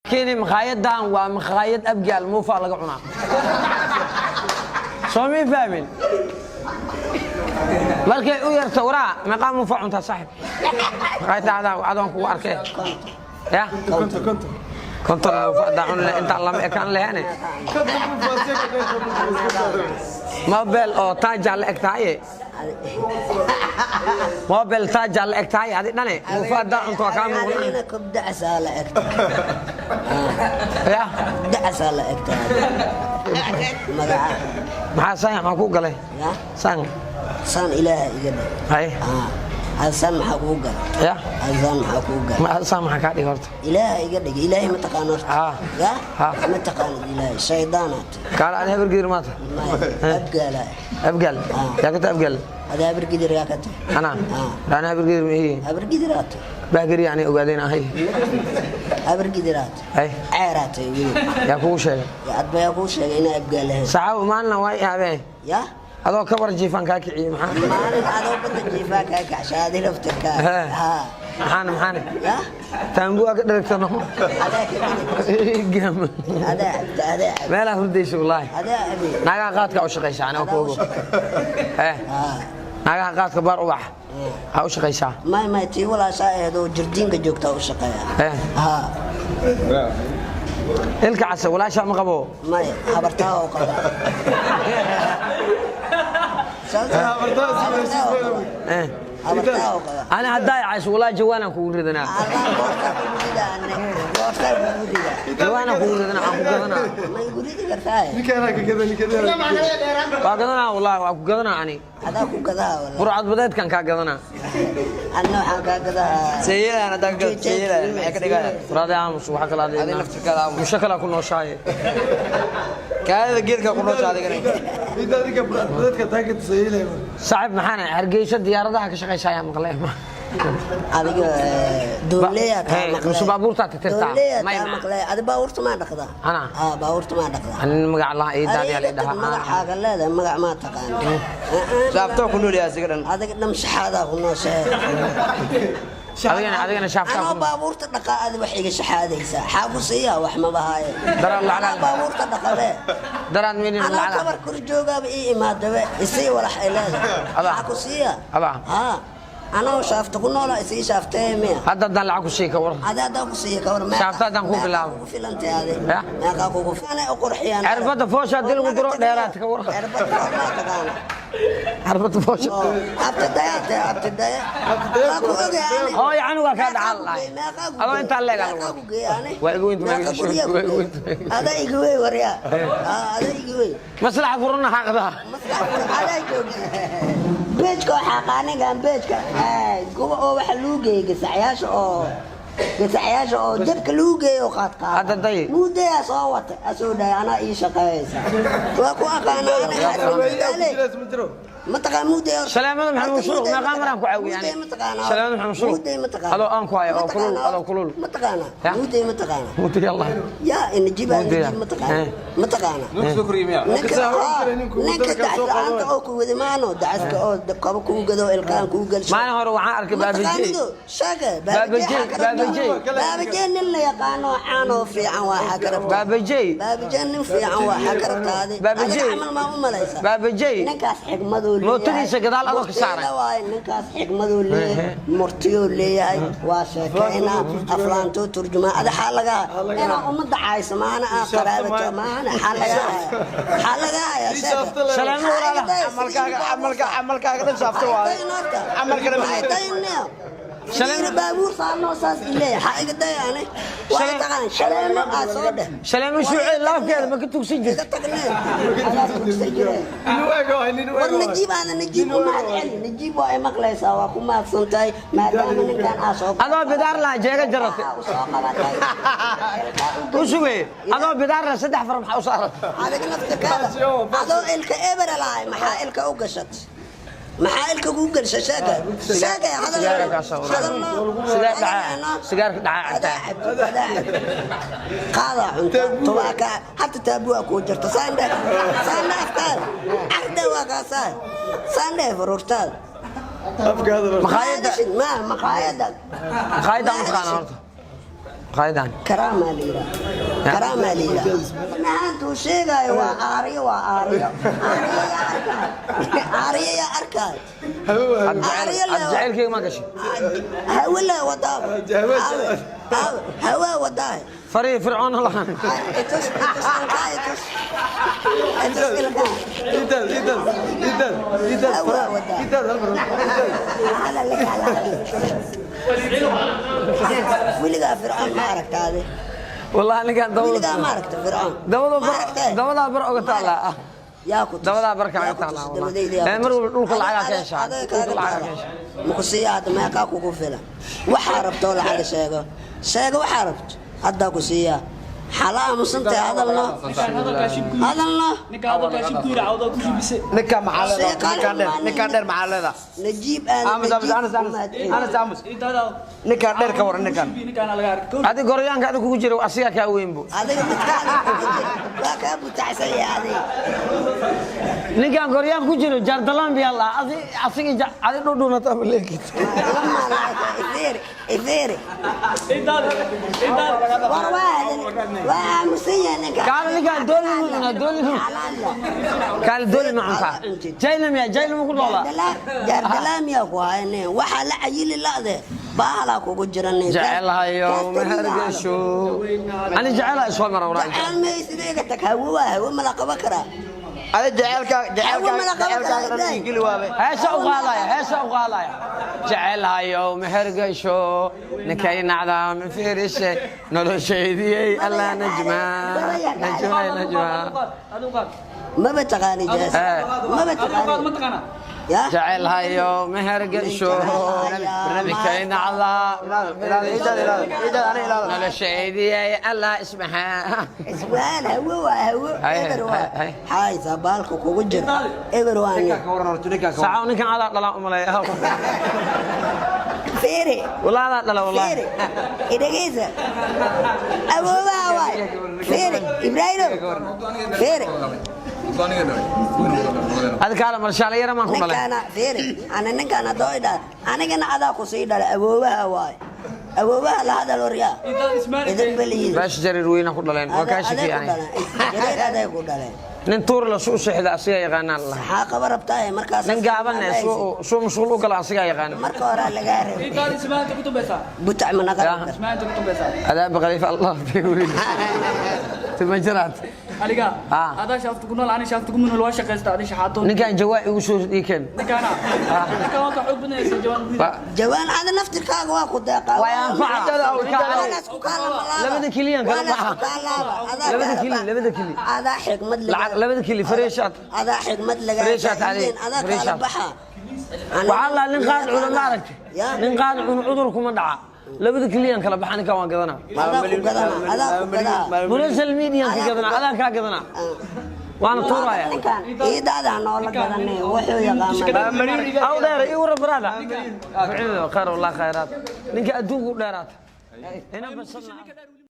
Kini makhaayaddan waa makhaayad Abgaal, muufaa laga cunaa, soo mii fahmin? Markay u yarto, waraa, meeqaa muufa cuntaa, saaxib? Makhaayadda adoon kugu arkee ya 50 muufa haddaa cuni leh, intaan lama ekaan lehene. Mobile oo taajaa la eg tahaye, mobile taajaa la eg tahay adi dhane. Muufa haddaa cunto waa kaa muuqnaa. Adigana kobdacasaa la egta. Ya. Dacasaa la egta magaca. Maxaa saan maxaa kuu galay? Ya. Saan. Saan Ilaaha iga dhig. Hay. Asaan maxaa kugu galay? Ya. Asaan maxaa kugu galay? Ma saan maxaa kaa dhig horta? Ilaaha iga dhig. Ilaahay ma taqaan horta? Ah. Ya. Ha. Ma taqaanid Ilaahay, shaydaanaad. Kaala, ani Habargedir maanta. Maya, Abgaala. Abgaal yaa ka ta Abgaal? Ada Habargidir yaa ka tahay? Anaa? Ah. Ana Habargedir ma ihi. Habargidiraad tahay. Bahgeri ani ogaadeen ahay. Habargidiraad. Hay. Ceeraad tahay weli. Yaa kugu sheegay? Ya, adba yaa kuu sheegay inaa Abgaal ahayn? Saxaabo, maalina waa yaabee. Ya. Adoo kabar jiifaan kaa kiciyey, maxaa? Maalin adoo badda jiifaa kaa kacshaadi laftirkaa. He. Ha. Maxaane maxaane? Ya. Taambuwaa ka dheragtano. Adaa ka dhigay. Gam. Adaa cabta, adaa cabta. Meelaa hurdaysa wallaahi. Adaa cabay. Naagaha qaadka u shaqaysaa anoo Adaa u koogo. shaqeeya. Eh, naagaha qaadka baar ubax ha u shaqaysaa. May, tii walaashaa ahayd oo jardiinka joogtaa u shaqeeya. Eh. Ha. Ilka casa walaashaa ma qabo. May, habartaa oo qaba. Eh. Habartaa oo qaba. Ani haddaa cayso, walaahi jawaanaan kugu ridanaa. Allah, goortaa kugu ridaa ane? Goortaa kugu ridaa? Jawaanaan kugu ridanaa, aan ku gadanaa. Ma igu ridi kartaa? Waa gadanaa, wallaahi waa ku gadanaa ani. Adaa ku gadaa wallah. Burcad badeedkan kaa gadanaa. Anna waxaan kaa gadaa. Seeyadan haddaan gado, seeyadan maxay ka dhigayaan? Waraade, aamus, waxa kale. Adi laftirkaada aamus. Musho kalaa ku nooshaaye. Kaadida geedka ku noosha adigana. Saaxib, maxaana Hargeysa diyaaradaha ka shaqaysa ayaa maqlay. Adiga doonleeyaa kaa Hey, maqlay. Mise baabuurtaa tirtirtaa? Doonleeyaa May kaa maqlay. Adi baabuurta maa dhaqdaa? Ana? Aa, baabuurta maa dhaqdaa? Anin magac laha ii daadiyaa la dhahaa. Magacaaga leedahay, magac maa taqaana? Shaafto ku nool yahay asiga dhan. Adiga dham shaxaadaa ku nooshahay. Adigana shaaftaa Anoo ku baabuurta dhaqaa, adi wax iga shaxaadaysaa? Xaa ku siiyaa? Wax mabahaaye. Daraan lacag- Anaa baabuurta dhaqabe. Daraan minin Anaa lacag. Kabar kor joogaaba ii imaadabe, isii walax ay leedahay. Adaa. Xaa ku siiyaa? Adaa. Haa, anoo shaafta ku noola, isii shaaftee miya? Hadda haddaan lacag ku sii, ka waran? Adi haddaan ku siiya, ka war? Shaafta haddaan ku Meeqa bilaabo. kugu filantay adi? Ya? Meeqaa kugu filan? U qurxiyaan. Cirbadda foosha haddii lagu duro dheeraad, ka waran? Cirbadda fool maa taqaana? Cirbadda foosha. Abtidaya te abtidaya waa ku ogay ani. Hooyo, canugaa kaa dhacal lahay. Meeqaa ku Adoo geey? intaa leeg Meeqaa ku geey ani? Waa igu weynta. Meeqa guryaa ku Waa igu geey? weynta. Adaa iga wey waryaa. Adaa iga wey. Maslaxa furana xaaqdaa. Maslax fur adaa joogta. Beejka oo xaaqaanigan beejka kuwa oo waxa lagu geeyey gasaxyaasha oo dabka lagu geeyo oo qaad qaada. Hadda day. Muudayaa soo wata, asoo dhahay anaa ii shaqeeyaysa. Waa ku aqaana ana xasan. Ma taqaan muuday horta? Salaamada Maxamed Horta Shuruq, muuday meeqaa ma maraan ku caawiyay Muuday ani? ma taqaanaa? Salaamada Maxamed Shuruq. Muuday ma taqaanaa? Adoo aan ku hayo, Ma oo kulul, taqaanaa? adoo kulul. Ma taqaanaa? Ya? Muuday ma taqaanaa? Muuday Allah. Ya inajiba. Muuday. Inajib ma taqaanaa? Eh. Ma taqaanaa? Ninka ninka dacas la'aanta oo ku wada maano dacaska oo kaba kuu gado, ilkaan kuu gelsho. Maalin hore waxaan arkay Ma Baabajey. taqaanido sheege. Baabajey, Baabajey. Baabajey nin la yaqaano caan oo fiican waa xaa ka rabtaa? Baabajey. Baabajey nin fiican waa xaa ka rabtaa adi? Baabajey. Adiga camal maa u malaysa? Baabajey. Ninkaas xigmaduu leeyahay. Mootadiisa gadaal adoo ka saaray. Murtida waaye ninkaas, xigmaduu leeyahay, murtiyuu leeyahay, waa sheekeynaa, aflaantuu turjumaa. Ada xaa laga inaa ummadda caayso maana aa qaraabato maana xaa laga haya? Xaa laga haya sheeke? Salaamo walaalaha. Camalkaaga dhan shaafto waaye. Camalka dhan. Baabuur saarnoo saas ileeya, xaa iga day ani? Waa taqaan shaleemo aa soo dheh. Shaleemo shuucee laafkeeda ma ka tugsan Iga jirta? tagnee, adaa tugsan jireen. War Najiib, aada Najiib u mahad celi. Najiib waa ay maqlaysaa, waa ku mahadsan tahay maadaama ninkan aa soo Adoo bidaar laha jeega jaratay. Aa, u soo qabatay. U sugay adoo bidaar laha, saddex far maxaa u saaratay? Adiga naftirkaada adoo ilka ebera lahay, maxaa ilka u gashat? Maxaa ilka kuu gelsha? Sheega, sheega, hadal. Sigaarka kaa soo uray. Sigaar dhacaa, sigaarka dhacaa Adaa cabtaa. Cabdi, adaa cabdi, qaadaa cunta tubaaka hata taabuwaa kuu jirta. Saandhe, saandhe, afkaada cardhe waa kaasaa. Saandhe faruurtaada. Makhaayadda. Ma maqaayadda. Makhaayadda ma taqaana horta? Maqaayadan Karaamaa la yidhaha, karaamaa la yidhaha. Mahaantuu sheegaayo waa aariyo, waa aariyo. Aariyo yaa arkaayo? Aariyo yaa arkaayo? Aariyo Ad jacaylkayga ma gashay? Hawe le wadaaba, hawe hawaa wadaahe. Farii fircoon lahan. Itus, itus ilkaa, itus, itus ilkaa. Intaas, intaas, intaas, intaas. Hawaa wadaa. Intaas hal mar, intaas. Hala lek, hala. Weligaa Fircoon ma aragtaade? Wallahi ninkan Weligaa ma dabada aragta Fircoon? dabada Ma aragtee? Dabadaa bar oga taala. Yaa ku tus? Dabadaa barka Yaa kaga ku taala, tus? wallahi. Dabadayda yaa ku Mar tus? walba dhulka lacagaa ka heshaa. Adiga Dhulka kaaga lacagaa ka taala. heshaa. Ma ku siiya hadda? Meeqaa kugu filan? Waxaa rabto lacaga sheego, sheego waxaa rabto, haddaa ku siiyaa. Xala aamusantay, hadalno, hadalno. Ninka maxaa leedahay? Ninkaan dheer, ninkaan dheer maxaa leedahay? Najiib aadan. Aamus, aamus, Najiib Anas, Anas, umaad. Anas, aamus. Ninkaan dheer ka waran, ninkaan? Adi goryaanka adi kugu jira asigaa kaa weyn bu. Adiga midkaada kugu jira waa kaa butaxsan yahay adiga. Ninkaan goryaan ku jiro jaardalaan biyaa la adi asigi adi dhudhunata leekid. Iga maalaaka ifeeri, ifeeri. War waa hadal, waa aamusan yahay ninka. Kaale, ninkaan dooli ma cunaa, dooli ma. Kaale, dooli ma cuntaa? Jayna miya? Jayna ma ku noolaa? Jaardalaam yaa ku hayne? Waxaa la cayili la'de, baahalaa kugu jira nin. Jecelahayo mahargasho, ani jecelaha isoo mara waraa. Jecel maysid, iga tag. Hawo waa hawo, ma la qaban karaa? Adi jaceylka, jaceylka, Hawo ma la qaban jaceylkaaga karaa? dhan ii geli waabe. Heesa u qaadaya, heesa u qaadaya. Jecelahayo mahargasho, ninkay nacda ma fiirishe, noloshaydiyey alla najma, najma, najma. Maba taqaani jaas? Eh. Maba taqaani ya? Jecelhayo mahargasho, ninkay nacda Ilaada, ilaada, ilaada, ilaada, ana ilaada. noloshaydiyey alla ismaxa. Iswaal, hawo waa hawo. Hay, Eber waa hay, hay. haysa baalka kugu jira, eber waa nin. Ninkaan ka waran horta, ninkaan ka waran. Sacaw, ninkan adaa dhalaa umaleeya. Fiiri. Wallah adaa dhala, wallahi. Fiiri, idhegeysa, awoobaha waay. Fiiri, Ibraahimow, fiiri. Adi kaala marshaale yara maan ku dhalay. Ninkaana fiiri, ana ninkaan haddoo idhaa, anigana adaa kusii dhalay. Awoobaha waay, awoobaha la hadal waryaa idin baliid. Baash jarir weyna ku dhaleen, waa kaa Aday shakiy ku aniga. dhaleen, jareer aday ku dhaleen. Nin tuur la suu seexda asigaa yaqaanaan lahaa. Maxaa qaba rabtaa markaas? Nin gaabanne suu mashquul u gala asigaa yaqaana. Marka horaa lagaa rabay butac ma naqan. Adaaba khaliifa allah wiil tuma jiraad. Ah. Ninkan jawaa igu soo dhiikeen. Jawaan ada naftirkaaga waa ku deeqaa. Way anfaca. Waanaas ku kaa. Labada kiliyan kala baxa. Labada kili, labada kili. Adaa xigmad lagaa. Lacag labada kili fareeshaad. Adaa xigmad lagaa. Fareeshaad faa'iideen, عليك. adaa kaala Fareeshaad. baxa. Waxaa la nin qaad cuna ma aragtay? Ya. Nin qaad cuna cudur kuma dhaca. Labada kiliyan kala baxa, ninkan waan gadanaa. Adaa ku gadanaa, adaa ku gadanaa. Munasal median ka gadanaa, adaan kaa gadanaa, waana tuuraya. Ninkan iidaada noola gadanay wuxuu yaqaanaa. Aw dheer igu rabaraada khayr, wallah khayraad, ninka adduunku u dheeraata ina basanaa.